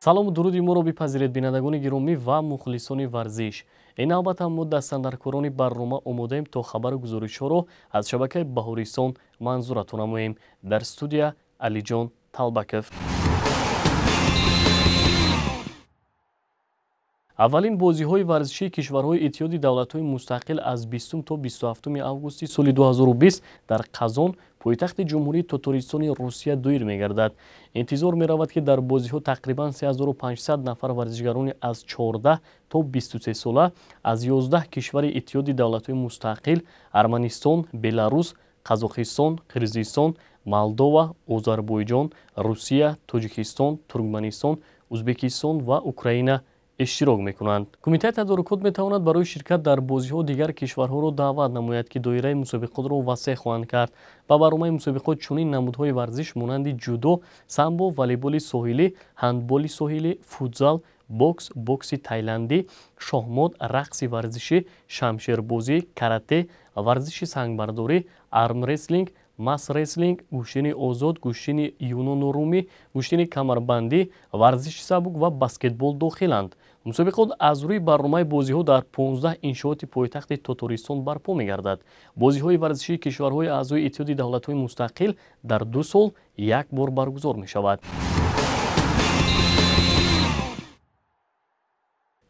Салому дуруди моро бипазиред, бинандагони гиромӣ ва мухлисони варзиш. Ин навбат ҳам мо дастандаркорони барнома омодаем, то хабару гузоришҳоро аз шабакаи Баҳористон манзуратон намоем. Дар студия Алиҷон Талбаков. Аввалин бозиҳои варзишии кишварҳои Иттиҳоди давлатҳои мустақил аз 20 то 27 августи соли 2020 дар Қазон, пойтахти Ҷумҳурии Тотористони Русия, доир мегардад. Интизор меравад, ки дар бозиҳо тақрибан 3500 нафар варзишгарони аз 14 то 23 сола аз 11 кишвари Иттиҳоди давлатҳои мустақил Арманистон, Беларус, Қазоқистон, Қирғизистон, Молдова, Озарбойҷон, Русия, Тоҷикистон, Туркманистон, Узбекистон ва Украина иштирок мекунанд. Кумитаи тадорукот метавонад барои ширкат дар бозиҳо дигар кишварҳоро даъват намояд, ки доираи мусобиқотро васеъ хоҳанд кард. Ба барномаи мусобиқот чунин намудҳои варзиш монанди ҷудо, самбо, волейболи соҳилӣ, ҳандболи соҳилӣ, футзал, бокс, бокси тайландӣ, шоҳмот, рақси варзишӣ, шамшербозӣ, карате, варзиши сангбардорӣ, армреслинг, мас-реслинг, гӯштини озод, гӯштини юнону румӣ, гӯштини камарбандӣ, варзиши сабук ва баскетбол дохиланд. Мусобиқот аз рӯи барномаи бозиҳо дар 15 иншооти пойтахти Тотористон барпо мегардад. Бозиҳои варзишии кишварҳои аъзои Иттиҳоди давлатҳои мустақил дар 2 сол як бор баргузор мешавад.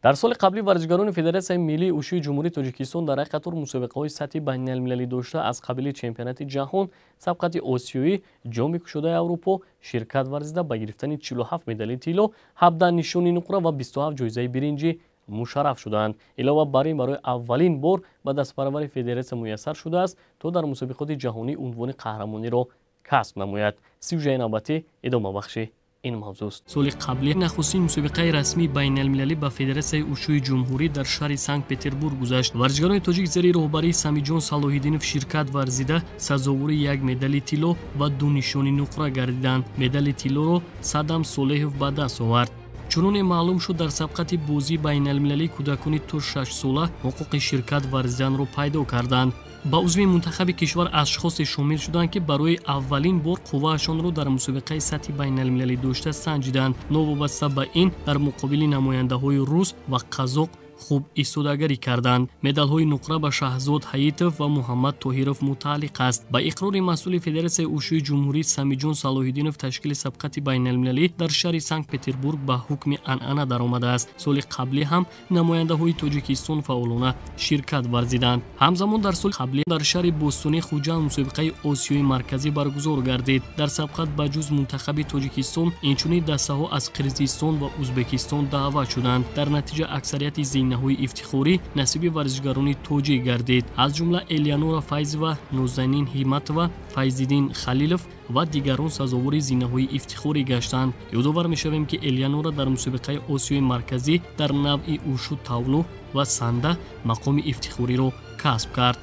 Дар соли қаблӣ варзишгарони Федератсияи миллии ушӯи Ҷумҳурии Тоҷикистон дар як қатор мусобиқаҳои сатҳи байналмилалӣ дошта аз қабили чемпионати ҷаҳон, сабқати осиёӣ, ҷоми кушодаи Аврупо ширкат варзида ба гирифтани 47 медали тилло, 17 нишони нуқра ва 27 ҷоизаи биринҷӣ мушарраф шуданд. Илова бар ин, барои аввалин бор ба дастпарвари федератсия муяссар шудааст, то дар мусобиқоти ҷаҳонӣ унвони қаҳрамониро касб намояд. Сюжаи навбатӣ идомабахши ин мавзӯст. Соли қаблӣ нахустин мусобиқаи расмии байналмилалӣ ба Федератсияи ушӯи ҷумҳурӣ дар шаҳри Санкт-Петербург гузашт. Варзишгарони тоҷик зери роҳбарии Самиҷон Салоҳиддинов ширкат варзида сазовори як медали тилло ва 2 нишони нуқра гардиданд. Медали тиллоро Садам Солеҳов ба даст овард. Чуноне маълум шуд, дар сабқати бозии байналмилалии кӯдакони то 6 сола ҳуқуқи ширкат варзиданро пайдо карданд. Ба узви мунтахаби кишвар ашхосе шомил шуданд, ки барои аввалин бор қувваашонро дар мусобиқаи сатҳи байналмилалӣ дошта санҷиданд. Новобаста ба ин, дар муқобили намояндаҳои рус ва қазоқ хуб истодагарӣ карданд. Медалҳои нуқра ба Шаҳзод Ҳаитов ва Муҳаммад Тоҳиров мутааллиқ аст. Ба иқрори масъули Федератсияи ушӯи ҷумҳурӣ Самиҷон Салоҳиддинов, ташкили сабқати байналмилалӣ дар шаҳри Санкт-Петербург ба ҳукми анъана даромадааст. Соли қаблӣ ҳам намояндаҳои Тоҷикистон фаъолона ширкат варзиданд. Ҳамзамон дар соли қаблӣ дар шаҳри Бостонии Хуҷанд мусобиқаи Осиёи Марказӣ баргузор гардид. Дар сабқат ба ҷуз мунтахаби Тоҷикистон инчунин дастаҳо аз Қирғизистон ва Узбекистон даъват шуданд. Дар натиҷа аксарияти зинаҳои ифтихорӣ насиби варзишгарони тоҷик гардид. Аз ҷумла Элеонора Файзова, Нозанин Ҳиматова, Файзиддин Халилов ва дигарон сазовори зинаҳои ифтихорӣ гаштанд. Ёдовар мешавем, ки Элеонора дар мусобиқаи Осиёи Марказӣ дар навъи ушу тавлу ва санда мақоми ифтихориро касб кард.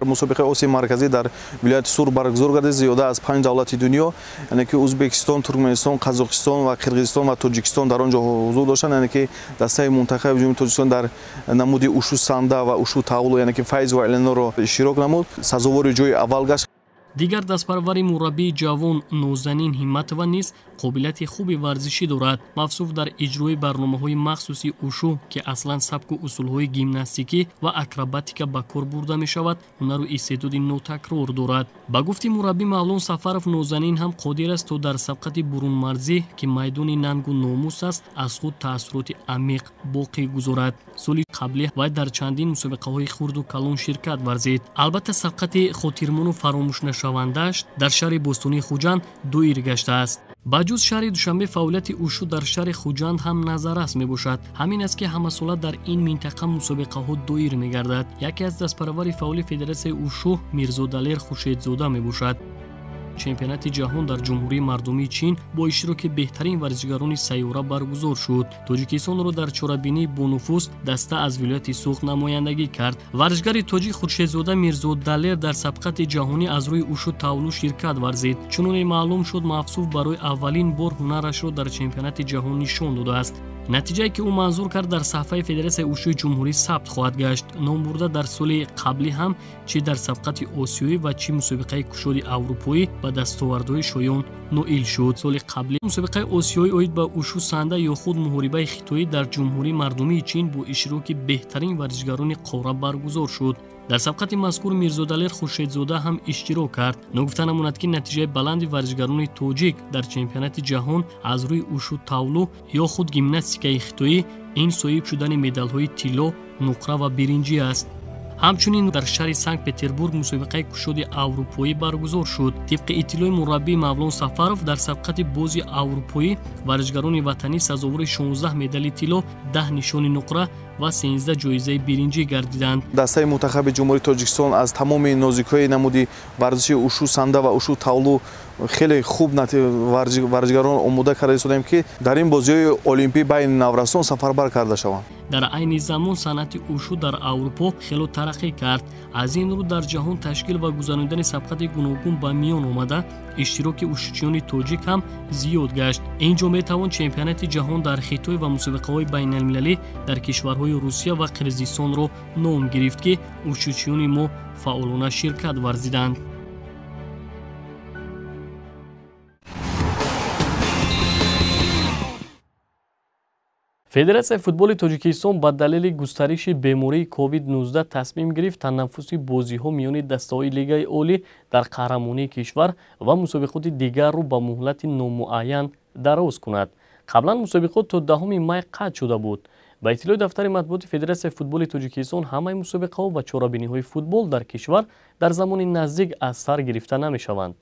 Мусобиқаи Осиёи Марказӣ дар вилояти Сур баргузор гардид. Зиёда аз 5 давлати дунё, яъне ки Узбекистон, Туркманистон, Қазоқистон ва Қирғизистон ва Тоҷикистон дар он ҷо ҳузур доштанд. Яъне ки дастаи мунтахаби Ҷумҳурии Тоҷикистон дар намуди ушу санда ва ушу тавлу, яъне ки Файз ва Эленоро иштирок намуд, сазовори ҷои аввал гашт. Дигар дастпарвари мураббии ҷавон Нозанин Ҳимматова низ қобилияти хуби варзишӣ дорад. Мавсуф дар иҷрои барномаҳои махсуси ушу, ки аслан сабку усулҳои гимнастикӣ ва акробатика ба кор бурда мешавад, ҳунару истеъдоди нотакрор дорад. Ба гуфти мураббӣ Мавлон Сафаров, Нозанин ҳам қодир аст, то дар сабқати бурунмарзӣ, ки майдони нангу номус аст, аз худ таассуроти амиқ боқӣ гузорад. Соли қаблӣ вай дар чандин мусобиқаҳои хурду калон ширкат варзид. Албатта, сабқати хотирмону фаромӯшнашавандааш дар шаҳри Бостонии Хуҷанд доир гаштааст. Ба ҷуз шаҳри Душанбе, фаъолияти ушу дар шаҳри Хуҷанд ҳам назаррас мебошад. Ҳамин аст, ки ҳамасола дар ин минтақа мусобиқаҳо доир мегардад. Яке аз дастпарвари фаъоли Федератсияи ушу Мирзодалер Хуршедзода мебошад. Чемпионати ҷаҳон дар Ҷумҳурии Мардумии Чин бо иштироки беҳтарин варзишгарони сайёра баргузор шуд. Тоҷикистонро дар чорабинии бонуфуз даста аз вилояти Суғд намояндагӣ кард. Варзишгари тоҷик Хуршедзода Мирзодалер дар сабқати ҷаҳонӣ аз рӯи ушу тавлу ширкат варзид. Чуноне маълум шуд, мавсуф барои аввалин бор ҳунарашро дар чемпионати ҷаҳон нишон додааст. Натиҷае ки ӯ манзур кард дар саҳифаи Федератсияи ушӯи ҷумҳурӣ сабт хоҳад гашт. Номбурда дар соли қаблӣ ҳам чӣ дар сабқати осиёӣ ва чӣ мусобиқаи кушоди аврупоӣ ба дастовардҳои шоён ноил шуд. Соли қаблӣ мусобиқаи осиёӣ оид ба ушу санда ё худ муҳорибаи хитоӣ дар Ҷумҳурии Мардумии Чин бо иштироки беҳтарин варзишгарони қора баргузор шуд. Дар сабқати мазкур Мирзодалер Хуршедзода ҳам иштирок кард. Ногуфта намонад, ки натиҷаи баланди варзишгарони тоҷик дар чемпионати ҷаҳон аз рӯи ушу тавлу ё худ гимнастикаи хитоӣ ин соҳиб шудани медалҳои тилло, нуқра ва биринҷӣ аст. Ҳамчунин дар шаҳри Санкт-Петербург мусобиқаи кушоди аврупоӣ баргузор шуд. Тибқи иттилои мураббӣ Мавлон Сафаров, дар сабқати бози аврупоӣ варзишгарони ватанӣ сазовори 16 медали тилло, 10 нишони нуқра ва 13 ҷоизаи биринҷӣ гардиданд. Дастаи мунтахаби Ҷумҳурии Тоҷикистон аз тамоми нозикҳои намуди варзиши ушу санда ва ушу тавлу хеле хуб варзишгарон омода карда истодаем, ки дар ин бозиҳои олимпӣ байни наврасон сафарбар карда шаванд. Дар айни замон санъати ушу дар Аврупо хело тараққӣ кард. Аз ин рӯ дар ҷаҳон ташкил ва гузаронидани сабқати гуногун ба миён омада, иштироки ушучиёни тоҷик ҳам зиёд гашт. Ин ҷо метавон чемпионати ҷаҳон дар Хитой ва мусобиқаҳои байналмилалӣ дар кишварҳои Русия ва Қирғизистонро ном гирифт, ки ушучиёни мо фаъолона ширкат варзиданд. Федератсияи футболи Тоҷикистон ба далели густариши бемории COVID-19 тасмим гирифт танаффуси бозиҳо миёни дастаҳои Лигаи Олӣ дар қаҳрамонии кишвар ва мусобиқоти дигарро ба муҳлати номуайян дароз кунад. Қаблан мусобиқот то 10 май қатъ шуда буд. Ба иттилои дафтари матбуоти Федератсияи футболи Тоҷикистон, ҳамаи мусобиқаҳо ва чорабиниҳои футбол дар кишвар дар замони наздик аз сар гирифта намешаванд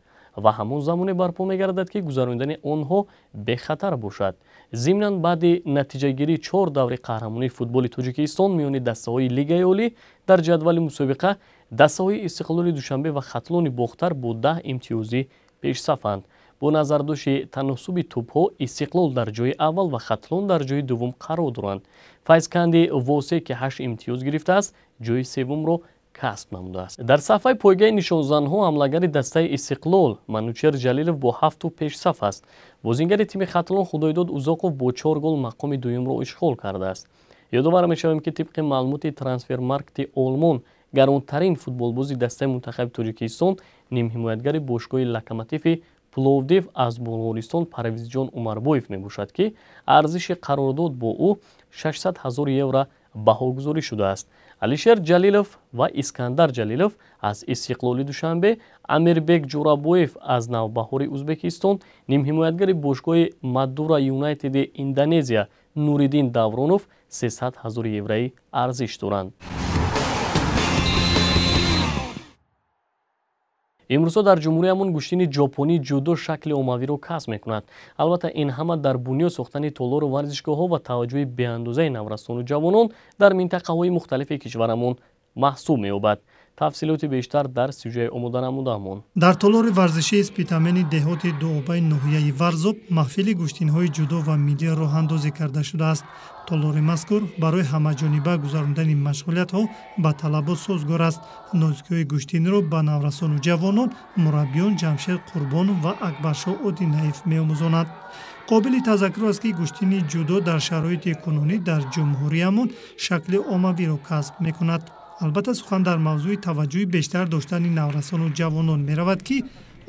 ва ҳамон замоне барпо мегардад, ки гузаронидани онҳо бехатар бошад. Зимнан баъди натиҷагирии 4 даври қаҳрамонии футболи Тоҷикистон миёни дастаҳои Лигаи Олӣ дар ҷадвали мусобиқа дастаҳои Истиқлоли Душанбе ва Хатлони Бохтар бо 10 имтиёзӣ пешсафанд. Бо назардошти таносуби тӯбҳо Истиқлол дар ҷои аввал ва Хатлон дар ҷои дуввум қарор доранд. Файзканди Восе, ки 8 имтиёз гирифтааст, ҷои севумро касб намудааст. Дар сафҳаи пойгаи нишонзанҳо ҳамлагари дастаи Истиқлол Манучер Ҷалилов бо 7 тӯб пешсаф аст. Бозингари тими Хатлон Худойдод Узоқов бо 4 гол мақоми дуюмро ишғол кардааст. Ёдовар мешавем, ки тибқи маълумоти Трансфермаркти Олмон гаронтарин футболбози дастаи мунтахаби Тоҷикистон нимҳимоятгари бошгоҳи Локомотиви Пловдив аз Булғористон Парвизҷон Умарбоев мебошад, ки арзиши қарордод бо ӯ 600 000 евро баҳогузорӣ шудааст. Алишер Ҷалилов ва Искандар Ҷалилов аз Истиқлоли Душанбе, Амирбек Ҷурабоев аз Навбаҳори Узбекистон, нимҳимоятгари бошгоҳи Мадура Юнайтеди Индонезия Нуриддин Давронов 300 000 еврои арзиш доранд. Имрӯзҳо дар ҷумҳуриямон гӯштини ҷопонӣ ҷудо шакли оммавиро касб мекунад. Албатта, ин ҳама дар бунёд сохтани толору варзишгоҳҳо ва таваҷҷӯҳи беандозаи наврасону ҷавонон дар минтақаҳои мухталифи кишварамон маҳсуб меёбад. Тафсилоти бештар дар сюжаи омоданамудаамон. Дар толори варзишии Спитамени деҳоти Дуобаи ноҳияи Варзоб маҳфили гӯштинҳои ҷудо ва миллӣ роҳандозӣ карда шудааст. Толори мазкур барои ҳамаҷониба гузарондани машғулиятҳо ба талабот созгор аст. Нозикиҳои гӯштинро ба наврасону ҷавонон мураббиён Ҷамшед Қурбонов ва Акбаршоҳ Одинаев меомӯзонанд. Қобили тазаккур аст, ки гӯштини ҷудо дар шароити кунунӣ дар ҷумҳуриямон шакли оммавиро касб мекунад. Албатта, сухан дар мавзӯи таваҷҷӯҳи бештар доштани наврасону ҷавонон меравад, ки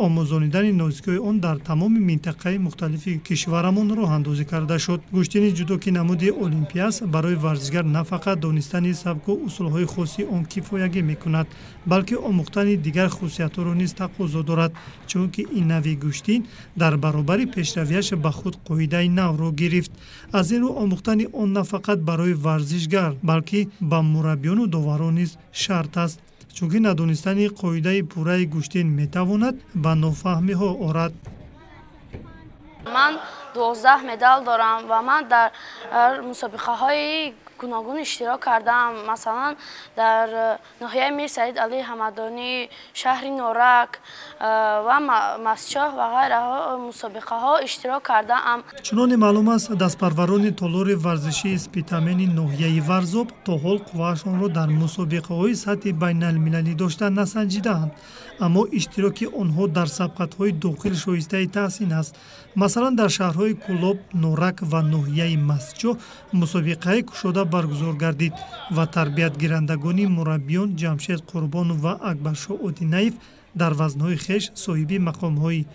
омӯзонидани нозикиҳои он дар тамоми минтақаи мухталифи кишварамон роҳандозӣ карда шуд. Гӯштини ҷудо, ки намуди олимпӣ аст, барои варзишгар на фақат донистани сабку усулҳои хоси он кифоягӣ мекунад, балки омӯхтани дигар хусусиятҳоро низ тақозо дорад, чунки ин нави гӯштин дар баробари пешравияш ба худ қоидаи навро гирифт. Аз ин рӯ омӯхтани он на фақат барои варзишгар, балки ба мураббиёну доварон низ шарт аст, чунки надонистани қоидаи пурраи гӯштин метавонад ба нофаҳмиҳо орад. Ман 12 медал дорам ва ман дар мусобиқаҳои гуногун иштирок кардаам. Масалан, дар ноҳияи Мир Саид Алии Ҳамадонӣ, шаҳри Норак ва Масчоҳ ва ғайраҳо мусобиқаҳо иштирок кардаам. Чуноне маълум аст, дастпарварони толори варзишии Спитамени ноҳияи Варзоб то ҳол қувваашонро дар мусобиқаҳои сатҳи байналмилалӣ дошта насанҷидаанд. Аммо иштироки онҳо дар сабқатҳои дохил шоистаи таҳсин аст. Масалан, дар шаҳрҳои Кӯлоб, Норак ва ноҳияи Мастчоҳ мусобиқаи кушода баргузор гардид ва тарбиятгирандагони мураббиён Ҷамшед Қурбонов ва Акбаршоҳ Одинаев дар вазнҳои хеш соҳиби мақомҳои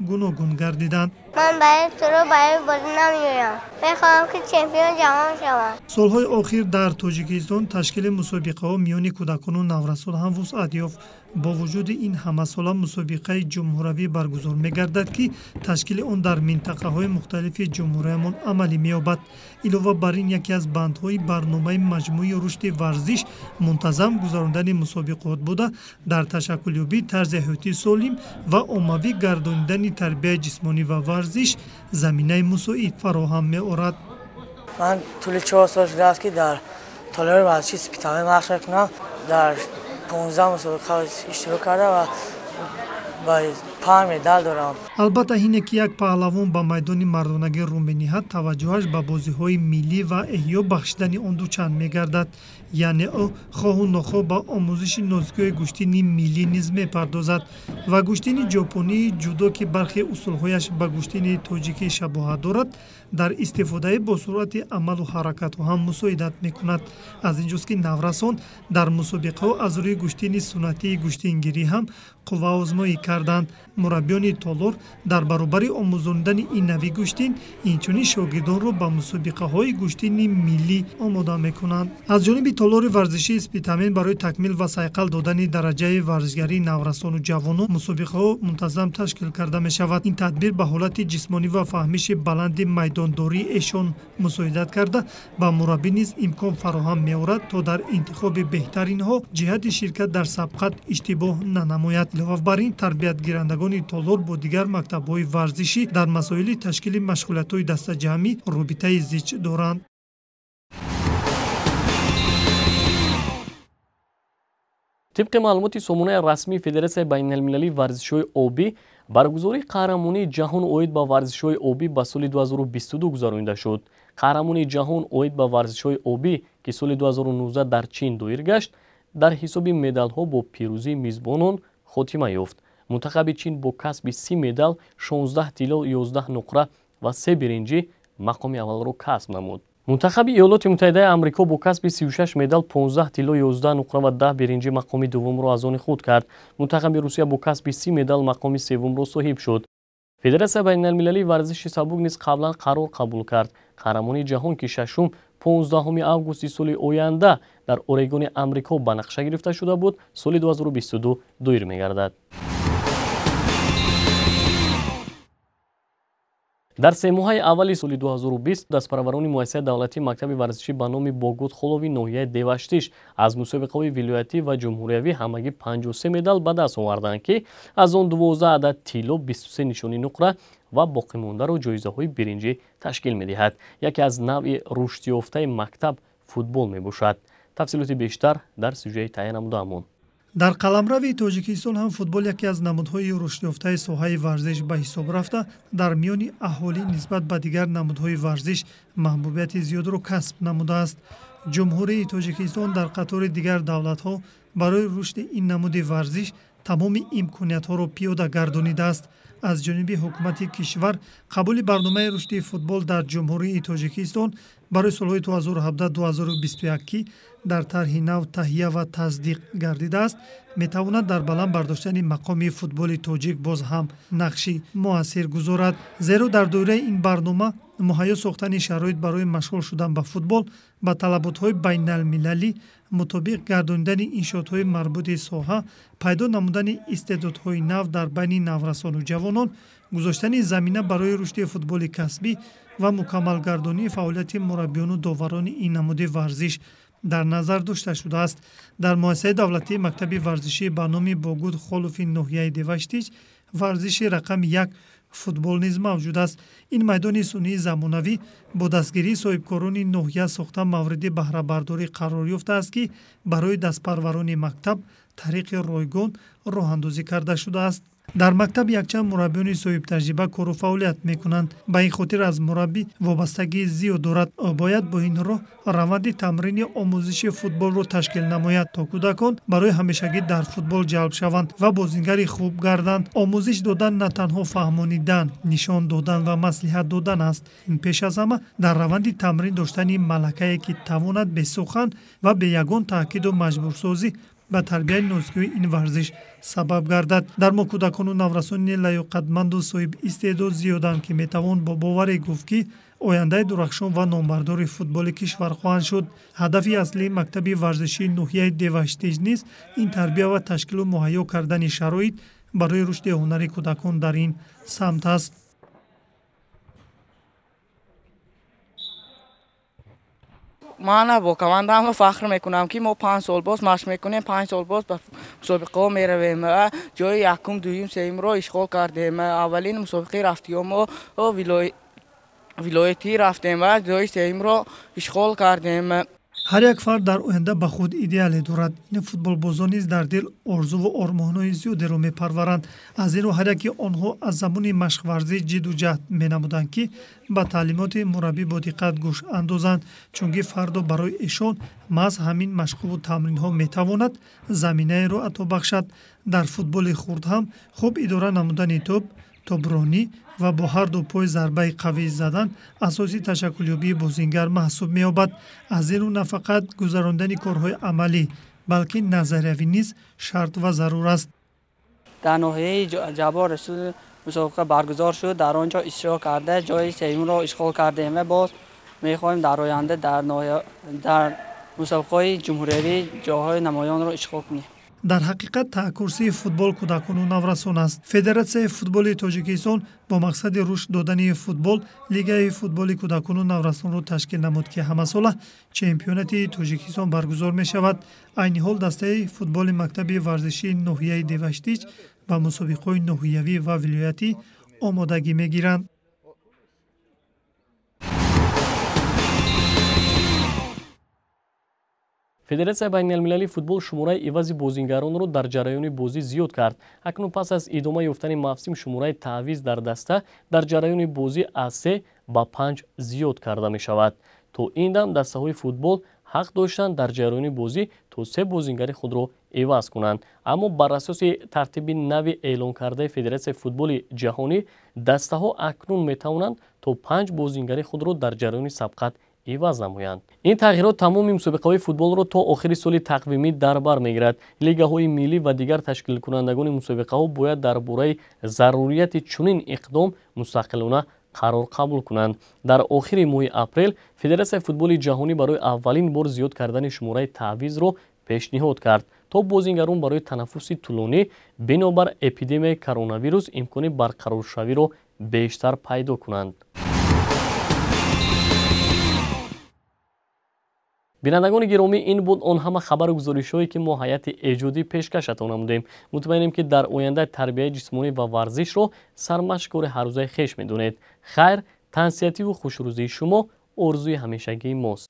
гуногун гардиданд. Ман барои туро барои бозӣ намеоям. Мехоҳам ки чемпион ҷаҳон шавам. Солҳои охир дар Тоҷикистон ташкили мусобиқаҳо миёни кӯдакону наврасон ҳам вусъат ёфт. Бо вуҷуди ин ҳамасола мусобиқаи ҷумҳуравӣ баргузор мегардад, ки ташкили он дар минтақаҳои мухталифи ҷумҳуриямон амалӣ меёбад. Илова бар ин, яке аз бандҳои барномаи маҷмӯи рушди варзиш мунтазам гузарондани мусобиқот буда, дар ташаккулёбии тарзи ҳаёти солим ва оммавӣ гардонидани тарбияи ҷисмонӣ ва варзиш заминаи мусоид фароҳам меорад. Ман тӯли 4 сол шудааст, ки дар толори варзиши Спитамен машқ мекунам. Дар 15 мусобиқа иштирок карда ва ба 5 медал дорам. Албатта, ҳине ки як паҳлавон ба майдони мардонагӣ рӯ мениҳад, таваҷҷӯҳаш ба бозиҳои миллӣ ва эҳё бахшидани он дучанд мегардад. Яъне ӯ хоҳу нохоҳ ба омӯзиши нозукиҳои гӯштини миллӣ низ мепардозад ва гӯштини ҷопонии ҷудо, ки бархе усулҳояш ба гӯштини тоҷикӣ шабоҳат дорад, дар истифодаи босуръати амалу ҳаракатҳо ҳам мусоидат мекунад. Аз ин ҷост, ки наврасон дар мусобиқаҳо аз рӯи гӯштини суннатии гӯштингирӣ ҳам қувваозмоӣ карданд. Мураббиёни толор дар баробари омӯзондани ин нави гӯштин, инчунин шогирдонро ба мусобиқаҳои гӯштини миллӣ омода мекунанд. Аз ҷониби толори варзишии Спитамен барои такмил ва сайқал додани дараҷаи варзишгарии наврасону ҷавонон мусобиқаҳо мунтазам ташкил карда мешавад. Ин тадбир ба ҳолати ҷисмонӣ ва фаҳмиши баланди майдондории эшон мусоидат карда, ба мураббӣ низ имкон фароҳам меорад, то дар интихоби беҳтаринҳо ҷиҳати ширкат дар сабқат иштибоҳ нанамояд. Илова бар ин, тарбиятгирандагони толор бо дигар мактабҳои варзишӣ дар масоили ташкили машғулиятҳои дастаҷамъӣ робитаи зич доранд. Тибқи маълумоти сомонаи расмии Федератсияи байналмилалии варзишҳои обӣ, баргузории қаҳрамонии ҷаҳон оид ба варзишҳои обӣ ба соли 2022 гузаронида шуд. Қаҳрамонии ҷаҳон оид ба варзишҳои обӣ, ки соли 2019 дар Чин доир гашт, дар ҳисоби медалҳо бо пирӯзии мизбонон хотима ёфт. Мунтахаби Чин бо касби 30 медал, 16 тилло, 11 нуқра ва 3 биринҷӣ мақоми аввалро касб намуд. Мунтахаби Иёлоти Муттаҳидаи Амрико бо касби 36 медал, 15 тилло, 11 нуқра ва 10 биринҷӣ мақоми дуввумро аз они худ кард. Мунтахаби Русия бо касби 30 медал мақоми севумро соҳиб шуд. Федератсияи байналмилалии варзиши сабук низ қаблан қарор қабул кард. Қаҳрамонии ҷаҳон, ки 6 15 августи соли оянда дар Орегони Амрико ба нақша гирифта шуда буд, соли 2022 доир мегардад. Дар семоҳаи аввали соли 2020 дастпарварони муассисаи давлатии мактаби варзишӣ ба номи Богуд Холови ноҳияи Деваштиш аз мусобиқаҳои вилоятӣ ва ҷумҳуриявӣ ҳамагӣ 53 медал ба даст оварданд, ки аз он 12 адад тилло, 23 нишони нуқра ва боқимондаро ҷоизаҳои биринҷӣ ташкил медиҳад. Яке аз навъи рушдёфтаи мактаб футбол мебошад. Тафсилоти бештар дар сюжаи таҳия намудаамон. Дар қаламрави Тоҷикистон ҳам футбол яке аз намудҳои рушдёфтаи соҳаи варзиш ба ҳисоб рафта, дар миёни аҳолӣ нисбат ба дигар намудҳои варзиш маҳбубияти зиёдро касб намудааст. Ҷумҳурии Тоҷикистон дар қатори дигар давлатҳо барои рушди ин намуди варзиш тамоми имкониятҳоро пиёда гардонидааст. Аз ҷониби ҳукумати кишвар қабули барномаи рушди футбол дар Ҷумҳурии Тоҷикистон барои солҳои 2017-2021, ки дар тарҳи нав таҳия ва тасдиқ гардидааст, метавонад дар баланд бардоштани мақоми футболи тоҷик боз ҳам нақши муассир гузорад. Зеро дар доираи ин барнома муҳайё сохтани шароит барои машғул шудан ба футбол, ба талаботҳои байналмилалӣ мутобиқ гардонидани иншоотҳои марбути соҳа, пайдо намудани истеъдодҳои нав дар байни наврасону ҷавонон, гузоштани замина барои рушди футболи касбӣ ва мукаммалгардонии фаъолияти мураббиёну доварони ин намуди варзиш дар назар дошта шудааст. Дар муассисаи давлатии мактаби варзишӣ ба номи Богуд Холови ноҳияи Деваштич варзиши рақами 1 футбол низ мавҷуд аст. Ин майдони сунъии замонавӣ бо дастгирии соҳибкорони ноҳия сохта мавриди баҳрабардорӣ қарор ёфтааст, ки барои дастпарварони мактаб тариқи ройгон роҳандозӣ карда шудааст. Дар мактаб якчанд мураббиёни соҳибтаҷриба кору фаъолият мекунанд. Ба ин хотир аз мураббӣ вобастагии зиёд дорад. Ӯ бояд бо ин роҳ раванди тамрини омӯзиши футболро ташкил намояд, то кӯдакон барои ҳамешагӣ дар футбол ҷалб шаванд ва бозингари хуб гарданд. Омӯзиш додан на танҳо фаҳмонидан, нишон додан ва маслиҳат додан аст. Ин пеш аз ҳама дар раванди тамрин доштани малакае, ки тавонад бесухан ва бе ягон таъкиду маҷбурсозӣ ба тарбияи нозукии ин варзиш сабаб гардад. Дар мо кӯдакону наврасони лаёқатманду соҳиби истеъдод зиёданд, ки метавон бо боварӣ гуфт, ки ояндаи дурахшон ва номбардори футболи кишвар хоҳанд шуд. Ҳадафи аслии мактаби варзишии ноҳияи Деваштич низ ин тарбия ва ташкилу муҳайё кардани шароит барои рушди ҳунари кӯдакон дар ин самт аст. Ман бо командаам фахр мекунам, ки мо 5 сол боз машқ мекунем, 5 сол боз ба мусобиқаҳо меравем. Ҷои якум, дуюм, сеюмро ишғол кардем. Аввалин мусобиқаи рафтиҳо мо вилоятӣ рафтем ва ҷои сеюмро ишғол кардем. Ҳар як фард дар оянда ба худ идеале дорад. Ин футболбозон низ дар дил орзуву ормонҳои зиёдеро мепарваранд. Аз ин рӯ ҳар яки онҳо аз замони машқварзӣ ҷидду ҷаҳд менамуданд, ки ба таълимоти мураббӣ бо диққат гӯш андозанд, чунки фардо барои эшон маҳз ҳамин машқуву тамринҳо метавонад заминаеро ато бахшад. Дар футболи хурд ҳам хуб идора намудани тӯб, тобронӣ ва бо ҳар ду пой зарбаи қавӣ задан асоси ташаккулёбии бозингар маҳсуб меёбад. Аз ин рӯ на фақат гузарондани корҳои амалӣ, балки назариявӣ низ шарт ва зарур аст. Дар ноҳияи Ҷаббор Расул мусобиқа баргузор шуд. Дар он ҷо иштирок карда ҷои сеюмро ишғол кардем ва боз мехоҳем дар оянда дар мусобиқаҳои ҷумҳуриявӣ ҷойҳои намоёнро ишғол кунем. Дар ҳақиқат таъкурсии футбол кӯдакону наврасон аст. Федератсияи футболи Тоҷикистон бо мақсади рушд додани футбол лигаи футболи кӯдакону наврасонро ташкил намуд, ки ҳамасола чемпионати Тоҷикистон баргузор мешавад. Айни ҳол дастаи футболи мактаби варзишии ноҳияи Деваштич ба мусобиқаҳои ноҳиявӣ ва вилоятӣ омодагӣ мегиранд. Федератсияи байналмилалии футбол шумораи ивази бозингаронро дар ҷараёни бозӣ зиёд кард. Акнун пас аз идома ёфтани мавсим шумораи таъвиз дар даста дар ҷараёни бозӣ аз 3 ба 5 зиёд карда мешавад. То ин дам дастаҳои футбол ҳақ доштанд дар ҷараёни бозӣ то 3 бозингари худро иваз кунанд. Аммо бар асоси тартиби нави эълон кардаи Федератсияи футболи ҷаҳонӣ дастаҳо акнун метавонанд то 5 бозингари худро дар ҷараёни сабқат иваз намоянд. Ин тағйирот тамоми мусобиқаҳои футболро то охири соли тақвимӣ дар бар мегирад. Лигаҳои миллӣ ва дигар ташкилкунандагони мусобиқаҳо бояд дар бораи зарурияти чунин иқдом мустақилона қарор қабул кунанд. Дар охири моҳи апрел Федератсияи футболи ҷаҳонӣ барои аввалин бор зиёд кардани шумораи таъвизро пешниҳод кард, то бозингарон барои танаффуси тӯлонӣ бинобар эпидемияи коронавирус имкони барқароршавиро бештар пайдо кунанд. Бинандагони гиромӣ, ин буд он ҳама хабару гузоришҳое, ки мо ҳайати эҷодӣ пешкашатон намудем. Мутмаинем, ки дар оянда тарбияи ҷисмонӣ ва варзишро сармашқкори ҳаррӯзаи хеш медонед. Хайр, тансиҳативу хушрӯзии шумо орзуи ҳамешагии мост.